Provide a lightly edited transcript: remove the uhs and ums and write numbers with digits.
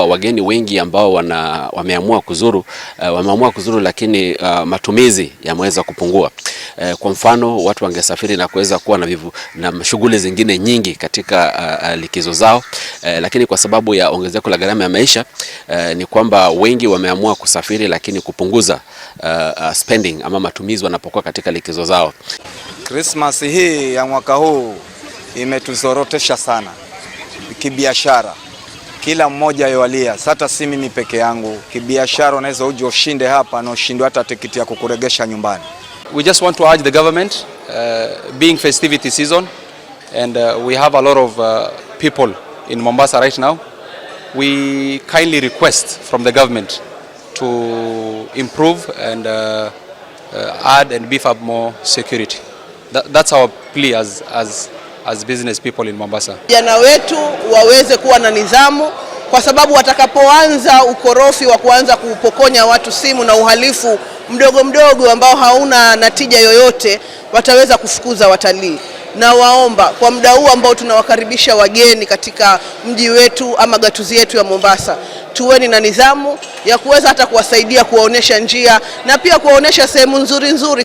kwamba wageni wengi ambao wameamua kuzuru, lakini matumizi yameweza kupungua. Kwa mfano, watu wangesafiri na kuweza kuwa na shughuli zingine nyingi katika likizo zao, lakini kwa sababu ya ongezeko la gharama ya maisha, ni kwamba wengi wameamua kusafiri lakini kupunguza spending ama matumizi wanapokuwa katika likizo zao. Christmas hii ya mwaka huu imetuzorotesha sana kibiashara, kila mmoja yualia, hata si mimi peke yangu. Kibiashara unaweza uje ushinde hapa na ushindwe hata tikiti ya kukuregesha nyumbani. We just want to urge the government, being festivity season, and we have a lot of people in Mombasa right now. We kindly request from the government to improve and add and beef up more security. That's our plea as business people in Mombasa. Vijana wetu waweze kuwa na nidhamu, kwa sababu watakapoanza ukorofi wa kuanza kupokonya watu simu na uhalifu mdogo mdogo ambao hauna natija yoyote, wataweza kufukuza watalii. Na waomba kwa muda huu ambao tunawakaribisha wageni katika mji wetu ama gatuzi yetu ya Mombasa, tuweni na nidhamu ya kuweza hata kuwasaidia kuwaonesha njia na pia kuwaonesha sehemu nzuri nzuri.